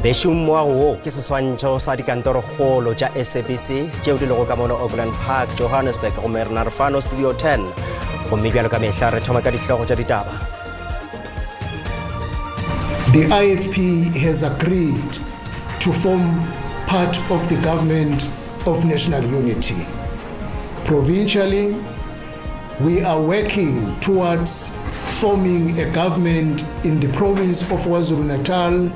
Bešong moago wo ke seswantšho sa dikantorokgolo tša SABC tšeo di lego ka mono Auckland Park, Johannesburg, gomme rena re fano Studio 10. Gomme bjalo ka mehla re thoma ka dihlogo tša ditaba. The IFP has agreed to form part of the government of national unity. Provincially, we are working towards forming a government in the province of KwaZulu-Natal.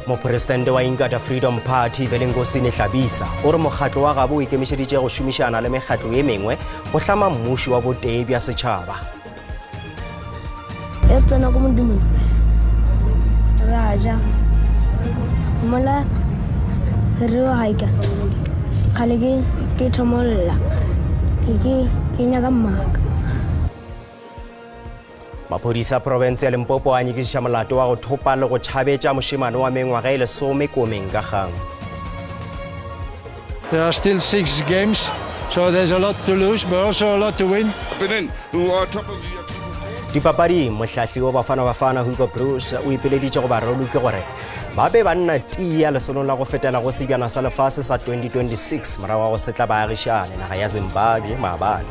Mopresidente wa Inkatha Freedom Party Velenkosini Hlabisa o re mokgatlo wa gabo o ikemišeditše go šomišana le mekgatlo ye mengwe go hlama mmušo wa botee bja setšhaba. Ya tsena ko modimo ra ja mola re yo haika kgale ke ke thomolla ke ke nyaka mmaka. Maphodisa a profense ya Limpopo a nyakišiša molato wa go thopa le go tšhabetša mošemane wa mengwaga e lesome komeng ka kgang. There are still 6 games, so there's a lot to lose, but also a lot to win. Benin, who are top of the Dipapading, mohlahli wa Bafana Bafana Hugo Broos o ipileditše go baraloki gore ba be banna tia lesolong la go fetela go sebjana sa lefase sa 2026 morago ga go setla baagišane naga ya Zimbabwe maabane.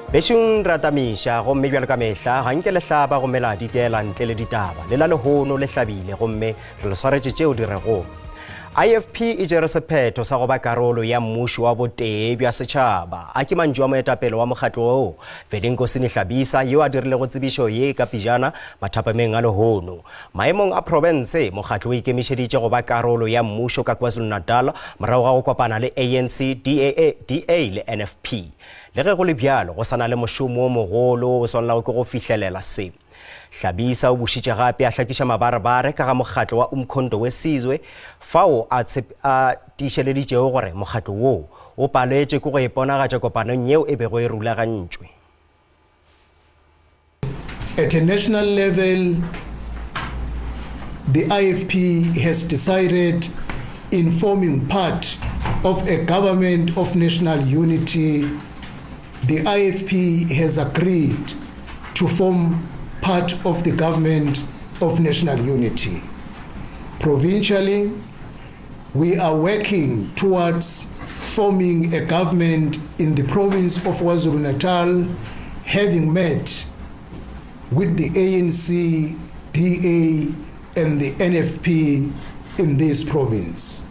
Bešong re atamiša gomme bjalo ka mehla ga nke le hlaba gomme la dikela ntle le ditaba. Le la lehono le hlabile gomme re le swaretše tšeo di rego IFP e tšere sephetho sa go ba karolo ya mmušo wa botee bja setšhaba. A ke mantšu a moetapele wa mokgatlo woo, Velenkosini Hlabisa, yo a dirilego tsebišo ye ka pejana mathapameng a lehono. Maemong a profense, mokgatlo o ikemišeditše go ba karolo ya mmušo ka KwaZulu-Natal morago ga go kopana le ANC, DAA, DA le NFP. Le ge go le bjalo, go sa na le mošomo o mogolo wo o swanelago ke go fihlelela se. Hlabisa o bušitše gape a hlakiša mabarebare ka ga mokgatlo wa Umkhonto we Sizwe fao a a tiišeleditšego gore mokgatlo woo o paletšwe ke go iponagatša kopanong yeo e bego e rulagantšwe. At a national level, the IFP has decided in forming part of a government of national unity. The IFP has agreed to form part of the government of national unity. Provincially, we are working towards forming a government in the province of KwaZulu-Natal, having met with the ANC, DA and the NFP in this province.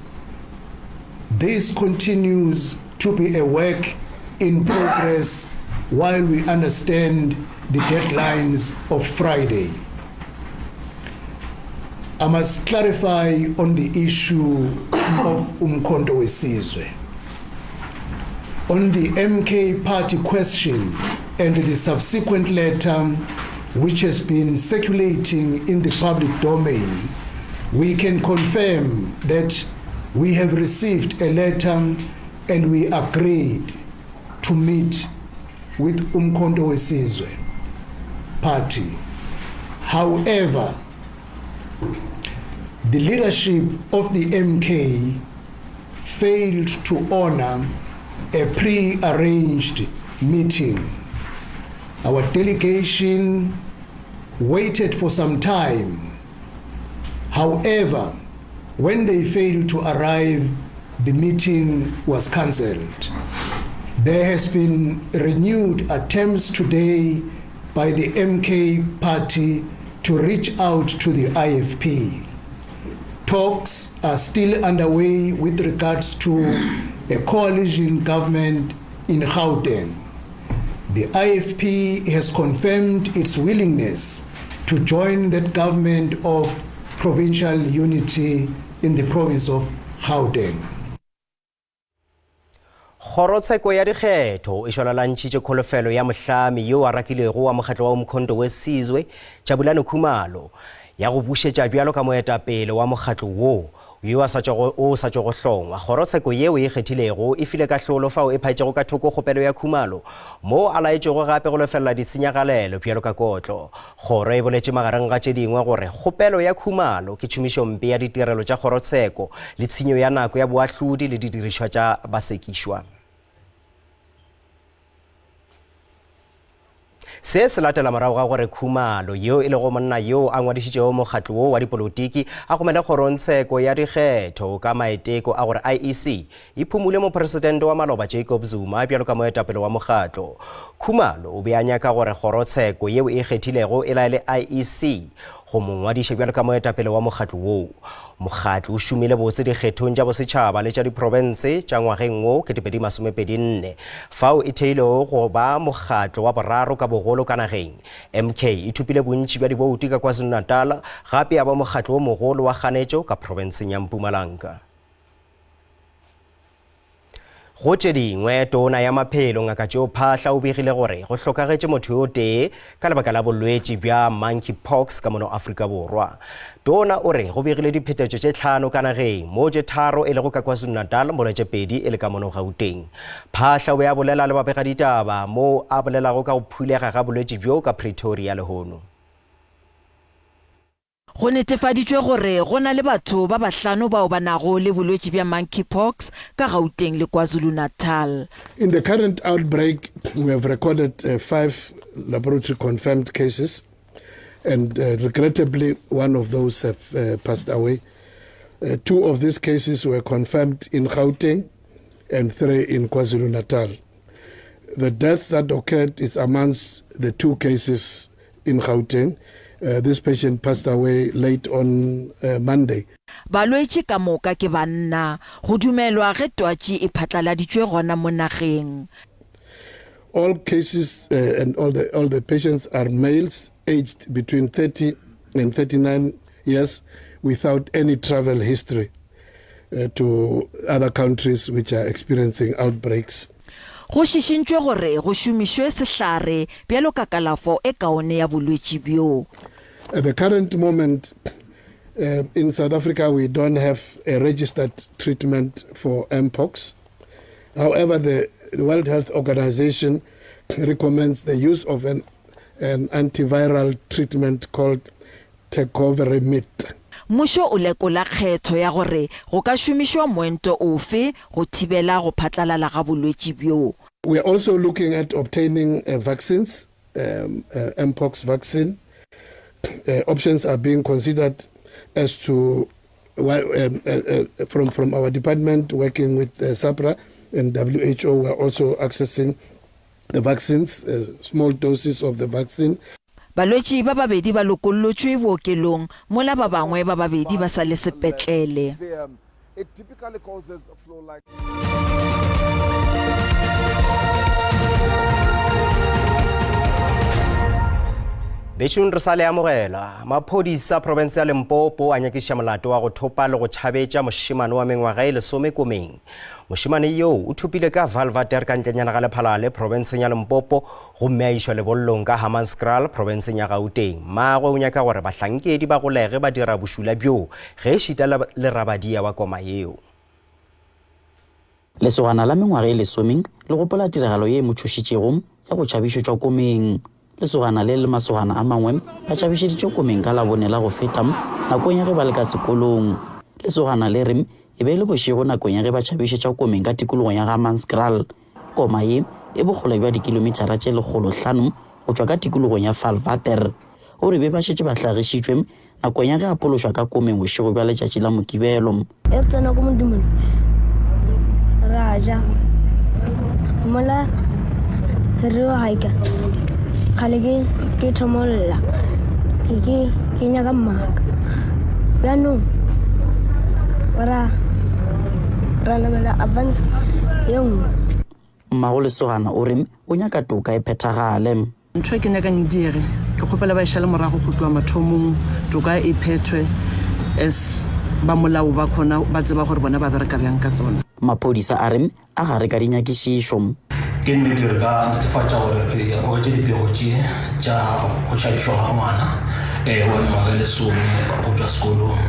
This continues to be a work in progress while we understand the deadlines of Friday. I must clarify on the issue of Umkhonto weSizwe. On the MK party question and the subsequent letter which has been circulating in the public domain, we can confirm that we have received a letter and we agreed to meet with Umkhonto weSizwe party. However, the leadership of the MK failed to honor a pre-arranged meeting. Our delegation waited for some time. However, when they failed to arrive, the meeting was cancelled. There has been renewed attempts today by the MK party to reach out to the IFP. Talks are still underway with regards to a coalition government in Gauteng. The IFP has confirmed its willingness to join that government of provincial unity in the province of Gauteng. Kgorotsheko ya dikgetho e šwalalantšhitše kholofelo ya mohlami yo a rakilwego wa mokgatlo wa Umkhonto we Sizwe, Jabulani Khumalo, ya go bušetša bjalo ka moetapele wa mokgatlo wo yo a sa tšwago o sa tšwago hlongwa. Kgorotsheko yeo e ikgethilego e file kahlolo fao e phaetšego ka thoko kgopelo ya Khumalo, moo a laetšwego gape go lefelela ditshenyagalelo bjalo ka kotlo. Kgoro e boletše magareng ga tše dingwe gore kgopelo ya Khumalo ke tšhomišompe ya ditirelo tša kgorotsheko le tshenyo ya nako ya boahlodi le didirišwa tša basekišwa. Se se latela morago ga gore Khumalo, yo e lego monna yoo a ngwadišitšego mokgatlo wo wa dipolotiki, a gomele kgorongtsheko ya dikgetho ka maiteko a gore IEC e phumule mopresidente wa maloba Jacob Zuma bjalo ka moetapele wa mokgatlo. Khumalo o be a nyaka gore kgorotsheko yeo e kgethilego e laele IEC go mo ngwadiša bjalo ka moetapele wa mokgatlo woo. Mokgatlo o šomile botse dikgethong tša bosetšhaba le tša diprofense tša ngwageng wo 2024, fao e theilwego go ba mokgatlo wa boraro ka bogolo ka nageng. MK e thopile bontši bja diboutu ka KwaZulu-Natal, gape ya ba mokgatlo wo mogolo wa kganetšo ka profenseng ya Mpumalanga. Go tše dingwe, Tona ya Maphelo Ngaka Joe Phaahla o begile gore go hlokagetše motho yo tee ka lebaka la bolwetši bja monkeypox ka mono Afrika Borwa. Tona o re go begile diphetetšo tše tlhano ka nageng, moo tše tharo e lego ka KwaZulu-Natal mola tše pedi e le ka mono Gauteng. Phaahla o be a bolela le babegaditaba moo a bolelago ka go phulega ga bolwetši bjo ka Pretoria lehono. Go netefaditšwe gore go na le batho ba bahlano bao ba nago le bolwetši bja monkeypox ka Gauteng le KwaZulu-Natal. In the current outbreak, we have recorded five laboratory confirmed cases and regrettably one of those have passed away. Two of these cases were confirmed in Gauteng and three in KwaZulu-Natal. The death that occurred is amongst the two cases in Gauteng. This patient passed away late on Monday. Balwetši ka moka ke banna. Go dumelwa ge twatši e phatlaladitšwe gona mo nageng. All cases and all the, all the patients are males aged between 30 and 39 years without any travel history to other countries which are experiencing outbreaks. Go šišintšwe gore go šomišwe sehlare bjalo ka kalafo e kaone ya bolwetši bjo. At the current moment in South Africa we don't have a registered treatment for mpox. However, the World Health Organization recommends the use of an, an antiviral treatment called Tecovirimat. Mmušo o lekola kgetho ya gore go ka šomišwa moento ofe go thibela go phatlalala ga bolwetši bjo. We are also looking at obtaining vaccines, mpox vaccine. Options are being considered as to why, from, from our department working with SAHPRA and WHO, we are also accessing the vaccines, small doses of the vaccine. Balwetši ba babedi ba lokollotšwe bookelong mola ba bangwe ba babedi ba sa le sepetlele. Bešong re sa le amogela. Maphodisa a profense ya Limpopo a nyakišiša molato wa go thopa le go tšhabetša mošemane wa mengwaga e lesome komeng. Mošemane yoo o thopile ka Valvater ka ntlenyana ga Lephalale profenseng ya Limpopo gomme a išwa lebollong ka Hammanskraal profenseng ya Gauteng. Mmagwe o nyaka gore bahlankedi ba golege ba dira bošula bjoo ge ešita le rabadia wa koma yeo. Lesogana la mengwaga e lesome le gopola tiragalo ye e mo tšhošitšego ya go tšhabišetšwa komeng. Lesogana le le masogana a mangwe ba tšhabišeditšwe komeng ka Labone la go feta nakong ya ge ba le ka sekolong. Lesogana le re e be e le bošego nakong ya ge ba tšhabišetšwa komeng ka tikologong ya Hammanskraal. Koma ye e bokgole bja dikilomithara tše 105 go tšwa ka tikologong ya Vaalwater. O re be ba šetše ba hlagišitšwe nakong ya ge a pološwa ka komeng bošego bja letšatši la Mokibelo. E tsena ko modimong ra ja mola re yo haika kgale ke ke thomolla ke ke nyaka mmaka bjanong ra ra namela advance ye nngwe. Mmago lesogana o re o nyaka toka e phethagale. Ntho e ke nyakang e diege, ke kgopela ba e šale morago go tloga mathomong, toka e phethwe as ba molao ba kgona ba tseba gore bona ba bereka bjang ka tsona. Maphodisa a re a gare ka dinyakišišo. Ke nnete re ka netefatša gore re amogetše dipego tše tša go tšhabišwa ga ngwana wa mengwaga e lesome go tšwa sekolong.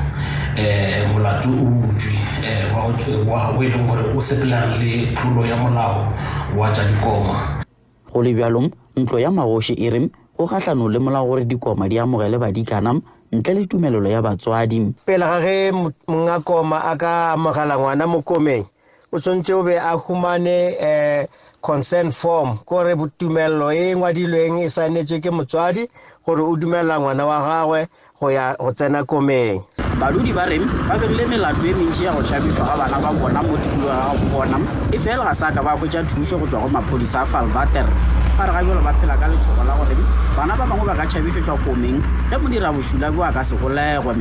Molato o butšwe wa o e leng gore o sepelelana le tlolo ya molao wa tša dikoma. Go le bjalo, Ntlo ya Magoši e re go kgahlanong le molao gore dikoma di amogele badikana ntle le tumelelo ya batswadi. Pele ga ge mongakoma a ka amogela ngwana mo komeng, o tshwanetse o be a humane um consent form kore tumelelo e ngwadilweng e saenetswe ke motswadi gore o dumela ngwana wa gagwe go ya go tsena komeng. Badudi ba re ba begile melato e mentši ya go tšhabišwa ga bana ba bona mo tikologong ya gabo bona, efela ga sa ka ba hwetša thušo go tšwa go maphodisa a Vaalwater. Ba re ga bjalo ba phela ka letšhogo la gore bana ba bangwe ba ka tšhabišetšwa komeng ge modirabošula yo a ka se golegwe.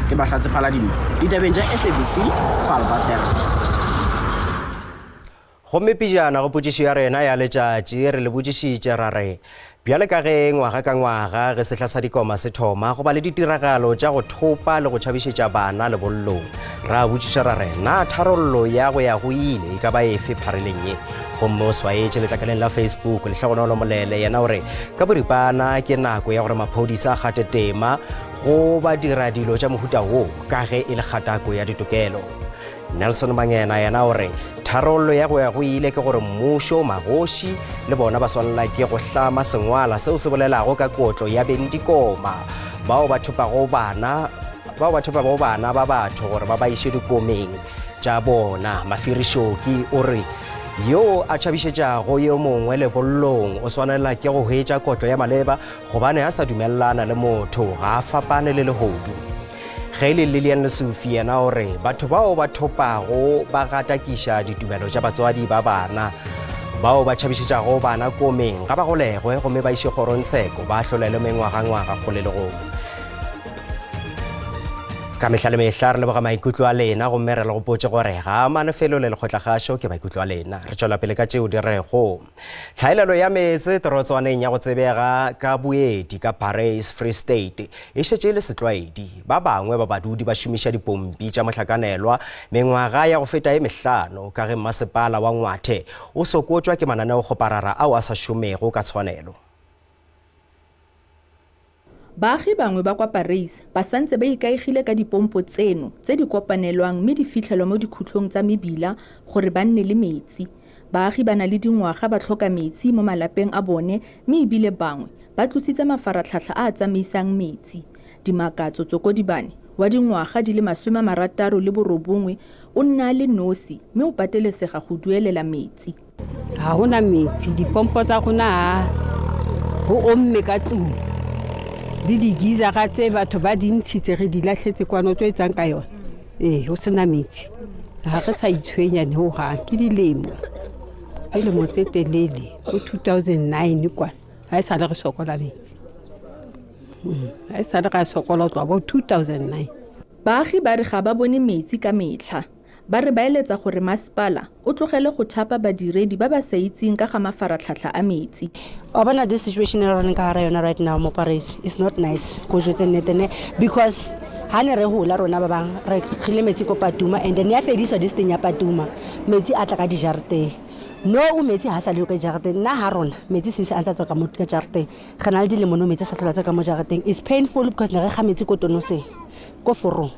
Ke Mahlatse Phaladimo, ditabeng tša SABC, Vaalwater. Gomme pejana go potšišo ya rena ya letšatši, re le botšišitše ra re, Bjale ka ge ngwaga ka ngwaga ge sehla sa dikoma se thoma go ba le ditiragalo tša go thopa le go tšhabišetša bana lebollong, ra botšiša ra re, na tharollo ya go ya go ile e ka ba efe phareleng ye? Gomme o swaetše letlakaleng la Facebook, Lehlogonolo Molele yena o re, Ka boripana ke nako ya gore maphodisa a gate tema go ba dira dilo tša mohuta wo ka ge e le kgatako ya ditokelo. Nelson Mangena yena o re tharollo ya go ya go ile ke gore mmušo, magoši le bona ba swanela ke go hlama sengwala seo se bolelago ka kotlo ya bengdikoma bao ba thopago bana bao ba thopago bana ba batho gore ba ba iše dikomeng tša bona. Mafiri Shoki o re yo a tšhabišetšago yo mongwe lebollong o swanela ke go hwetša kotlo ya maleba gobane a sa dumelelana le motho ga a fapane le lehodu. Ge e le Lilian Lesufi yena o re batho bao ba thopago ba gatakiša ditumelo tša batswadi ba bana bao ba tšhabišetšago bana komeng ga ba golegwe gomme ba iše kgorongtsheko ba ahlolelwe mengwagangwaga kgolelegong. Ka mehla le mehla re leboga maikutlo a lena gomme re le gopotše gore ga a mane felo le lekgotlakgašo ke maikutlo a lena. Re tšwela pele ka tšeo di rego Tlhaelelo ya meetse torotswaneng ya go tsebega ka boeti ka Parys, Free State, e šetše e le setlwaedi. Ba bangwe ba badudi ba šomiša dipompi tša mohlakanelwa mengwaga ya go feta e mehlano ka ge mmasepala wa Ngwathe o sokotšwa ke mananeokgoparara ao a sa šomego ka tshwanelo. Baagi bangwe ba kwa Parys ba santse ba ikaegile ka dipompo tseno tse di kopanelwang mme di fitlhelwa mo dikhutlong tsa mebila gore ba nne le metsi. Baagi ba na le dingwaga ba tlhoka metsi mo malapeng a bone mme e bile bangwe ba tlositse mafaratlhatlha a a tsamaisang metsi. Dimakatso Tsokodibane, wa dingwaga di le 69 o nna a le nosi mme o patelesega go duelela metsi. Ga go na metsi, dipompo tsa rona ga go omme ka tlung le di-geyser-a tse batho ba di ntshitse re di latlhetse kwano tlo etsang ka yone ee go sena metsi ga re sa itshwenya ne go gang ke dilemo dilemo tse telele go 2009 kwana ga e sale re sokola metsi ga e sale ga sokola tloa bo 2009 Baagi ba re ga ba bone metsi ka metlha. Ba re ba eletsa gore masepala o tlogele go thapa badiredi ba ba sa itseng ka ga mafaratlhatlha a metsi. Wa bona this situation e re leng ka gara yona right now mo Parys is not nice ko jwetse nnete ne because ha ne re hola rona ba bang re gile metsi ko Patuma and then ya fediswa this thing ya Patuma metsi a tla ka dijareteng no o metsi ha sa le ka jareteng nna ha rona metsi since a ntse a tswa ka mo ka jareteng re na le dilemo no metsi a sa tlhola tswa ka mo jareteng is painful because ne re ga metsi ko tonoseng ko forong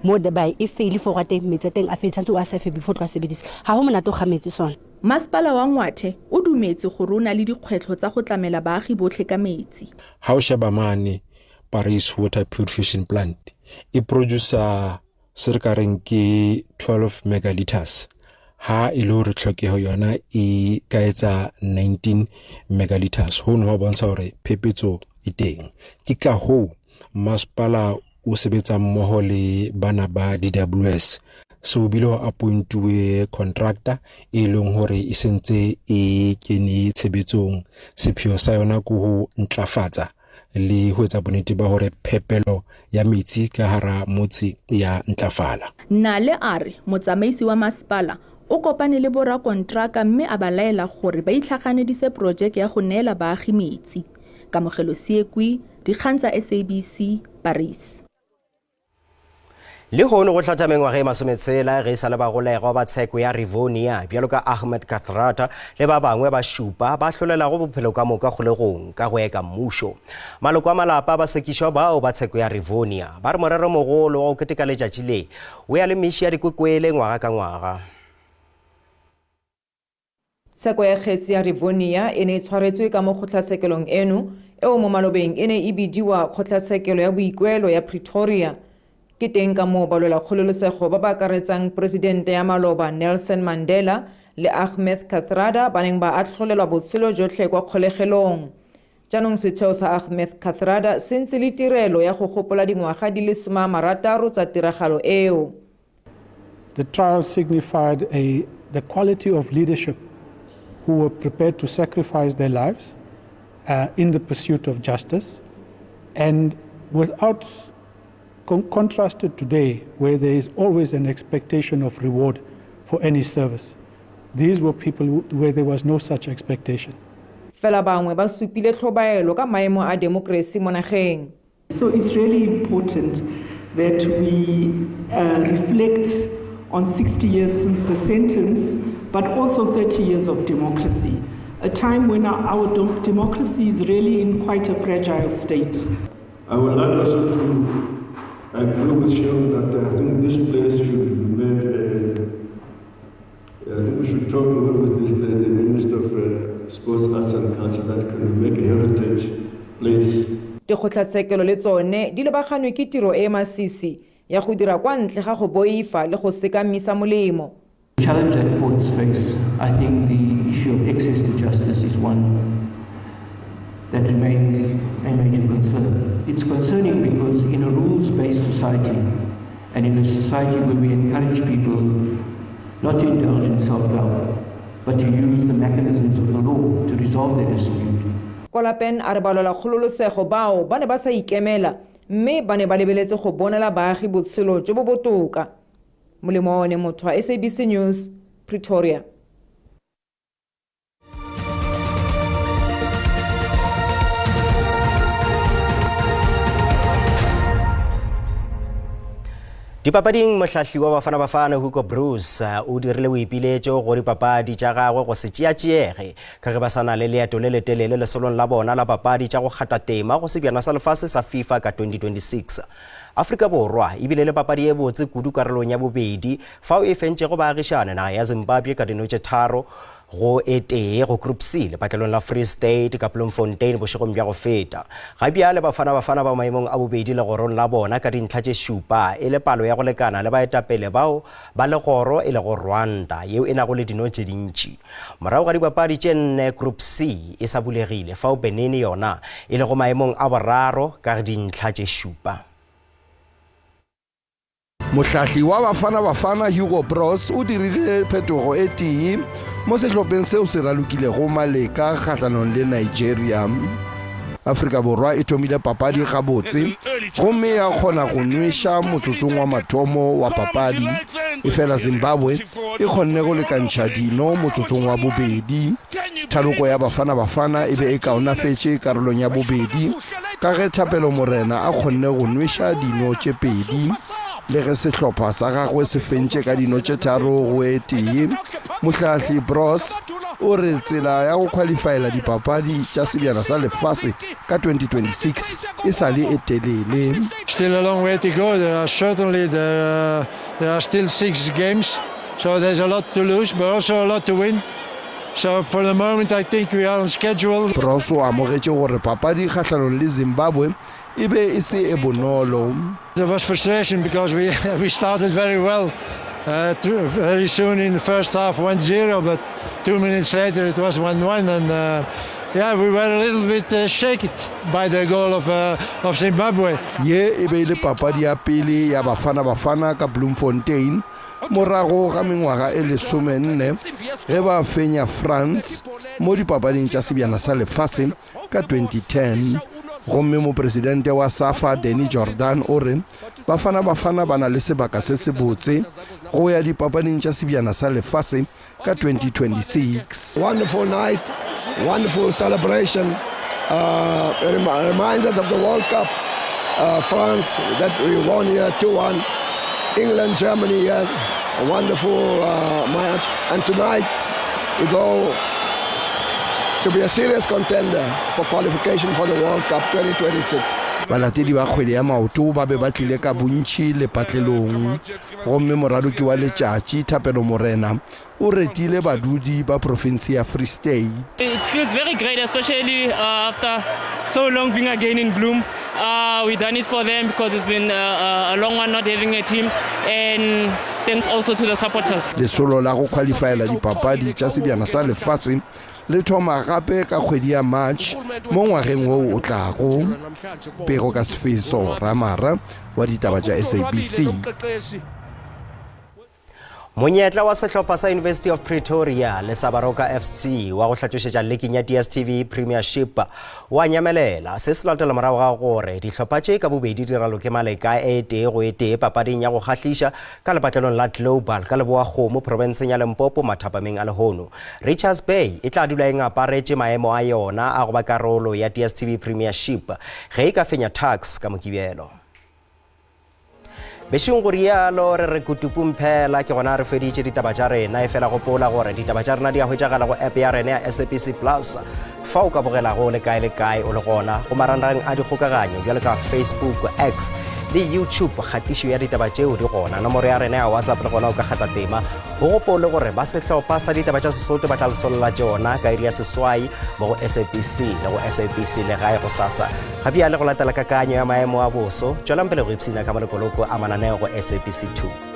mo the by e faile for wa teng metsi a teng a fele tshwanetse o a sefe before tlo a sebedisa ga go monate go ga metsi sone. Masepala wa Ngwathe o dumetse gore o na le dikgwetlho tsa go tlamela baagi botlhe ka metsi. Ha o sheba mane Paris Water Purification Plant e producer se re ka reng ke 12 megaliters ha e le hore tlhokeho yona e ka etsa 19 megaliters hono ho bontsha hore phepetso e teng ke ka hoo masepala o sebetsa mmoho le bana ba DWS so bile ho appointuwe contractor e leng hore e sentse e kene tshebetsong sepheo sa yona ke ho ntlafatsa le ho etsa bonnete ba hore phepelo ya metsi ka hara motse ya ntlafala. Nale a re motsamaisi wa masepala o kopane le borakontraka mme a ba laela gore ba itlhaganedise porojeke ya go neela baagi metsi. Kamogelo Seekwi, Dikgang tsa SABC, Paris. Lehono go hlatha mengwaga e masometshela ge e sa le bagolegwa ba tsheko ya Rivonia bjalo ka Ahmed Kathrada le ba bangwe ba šupa ba hlolelago bophelo ka moka kgolegong ka go eka mmušo. Maloko a malapa a basekišwa bao ba tsheko ya Rivonia ba re moreromogolo wa go keteka letšatši le o ya le meši ya dikwekwele ngwaga ka ngwaga. Tsheko ya kgetsi ya Rivonia e ne e tshwaretswe ka mo kgotlatshekelong eno, eo mo malobeng e ne e bidiwa Kgotlatshekelo ya Boikuelo ya Pretoria. Ke teng ka moo balwelakgololesego ba ba akaretsang Poresidente ya maloba Nelson Mandela le Ahmed Kathrada ba neng ba atlholelwa botshelo jotlhe kwa kgolegelong. Jaanong setheo sa Ahmed Kathrada se ntse le tirelo ya go gopola dingwaga di le 60 tsa tiragalo eo. The trial signified a, the quality of leadership who were prepared to sacrifice their lives uh, in the pursuit of justice and without con contrasted today where there is always an expectation of reward for any service. These were people where there was no such expectation. Fela bangwe ba supile tlhobaelo ka maemo a demokrasi mo nageng. So it's really important that we uh, reflect on 60 years since the sentence, but also 30 years of democracy, a time when our, our democracy is really in quite a fragile state. I would like also to agree with Sharon that I think this place should be made, uh, I think we should talk more with this, the, the Minister of uh, Sports, Arts and Culture that can make a heritage place. Dikgotlatshekelo le tsone di lebaganwe ke tiro e e masisi ya go dira kwa ntle ga go boifa le go sekamisa molemo. Challenge that courts face, I think the issue of access to justice is one that remains a major concern. It's concerning because in a rules-based society and in a society where we encourage people not to indulge in self-doubt, but to use the mechanisms of the law to resolve their dispute. Kwa lapeng a re balwela kgololosego bao ba ne ba sa ikemela mme ba ne ba lebeletse go bonela baagi botshelo jo bo botoka. Molemo wa one motho wa SABC News, Pretoria. Dipapading mohlahli wa Bafana Bafana Hugo Broos o dirile boipiletšo go dipapadi tša gagwe go se tšeatšeege ka ge ba sa na le leeto le letelele lesolong la bona la papadi tša go kgatha tema go sebjana sa lefase sa FIFA ka 2026. Afrika Borwa e bile le papadi ye botse kudu karolong ya bobedi fao e fentšego baagišane naga ya Zimbabwe ka dino tše tharo go e tee go Group C lepatlelong la Free State ka Bloemfontein bošegong bja go feta. Ga bjale Bafana Bafana ba maemong a bobedi legorong la bona ka dintlha tše šupa e le palo ya go lekana le baetapele bao ba legoro e lego Rwanda yeo e nago le dino tše dintši. Morago ga dipapadi tše nne Group C e sa bulegile fao Benin yona e lego maemong a boraro ka dintlha tše šupa. Mohlahli wa Bafana Bafana Hugo Broos o dirile phetogo e tee mo sehlopheng seo se ralokilego maleka kgahlanong le Nigeria. Afrika Borwa e thomile papadi gabotse gomme ya kgona go nweša motsotsong wa mathomo wa papadi, efela Zimbabwe e kgonne go lekantšha dino motsotsong wa bobedi. Thaloko ya Bafana Bafana e be e kaonafetše karolong ya bobedi ka ge Thapelo Morena a kgonne go nweša dino tše pedi. Le ge sehlopha sa gagwe se fentše ka dino tše tharo go e tee, mohlahli Broos o re tsela ya go khwalifaela dipapadi tša Sebjana sa Lefase ka 2026 e sa le e telele. Still a long way to go. There are certainly there, uh, there are still six games, so there's a lot to lose, but also a lot to win. So for the moment, I think we are on schedule. Broos o amogetše gore papadi kgahlanong le Zimbabwe e be e se e bonolo. There was frustration because we, we started very well. Uh, very soon in the first half 1-0, but two minutes later it was 1-1 and uh, yeah, we were a little bit uh, shaken by the goal of, uh, of Zimbabwe. Ye e be e le papadi ya pele ya Bafana Bafana ka Bloemfontein morago ga mengwaga e lesomenne ge ba fenya France mo dipapading tša sebjana sa lefase ka 2010. Gomme mopresidente wa SAFA Danny Jordaan o re Bafana Bafana ba na le sebaka se sebotse go ya dipapading tša sebjana sa lefase ka 2026. Wonderful night, wonderful celebration. Uh, it reminds us of the World Cup, uh, France that we won here 2-1, England, Germany here, a wonderful uh, match. And tonight we go to be a serious contender for qualification for the World Cup 2026. Balatedi ba kgwele ya maoto ba be ba tlile ka bontši lepatlelong gomme moraloki wa letšatši Thapelo Morena o retile badudi ba profense ya Free State. It feels very great, especially uh, after so long being again in Bloem. Uh, we done it for them because it's been a, a long one not having a team and thanks also to the supporters. Lesolo la go khwalifaela dipapadi tša sebjana sa lefase le thoma gape ka kgwedi ya March mo ngwageng wo o tlago. Pego ka Sefeso Ramara wa ditaba tša SABC. Monyetla wa sehlopha sa University of Pretoria le sa Baroka FC wa go hlatlošetša leking ya DStv Premiership wa nyamelela. Se se latela morago ga gore dihlopha tše ka bobedi di raloke maleka e tee go e tee papading ya go kgahliša ka lepatlelong la Global ka Leboa-Kgomo profenseng ya Limpopo mathapameng a lehono. Richards Bay e tla dula e ngaparetše maemo a yona a go ba karolo ya DStv Premiership ge e ka fenya Tuks ka Mokibelo. Bešong go rialo re re kutupung phela ke gona re feditše ditaba tša rena e fela gopola gore ditaba tša rena di a hwetšagala go app ya rena ya SABC Plus fa o ka bogelago le kae le kae o le gona go marangrang a dikgokaganyo bjalo ka Facebook, X le YouTube kgatišo ya ditaba tšeo di gona nomoro ya rena ya WhatsApp le gona o ka kgatha tema O gopole gore ba sehlopha sa ditaba tša Sesotho ba tla le solola tšona ka iri ya seswai mo go SABC le go SABC Legae gosasa. Ga bjale go latela kakanyo ya maemo a boso, tšwelang pele go ipshina ka malokoloko a mananeo go SABC 2.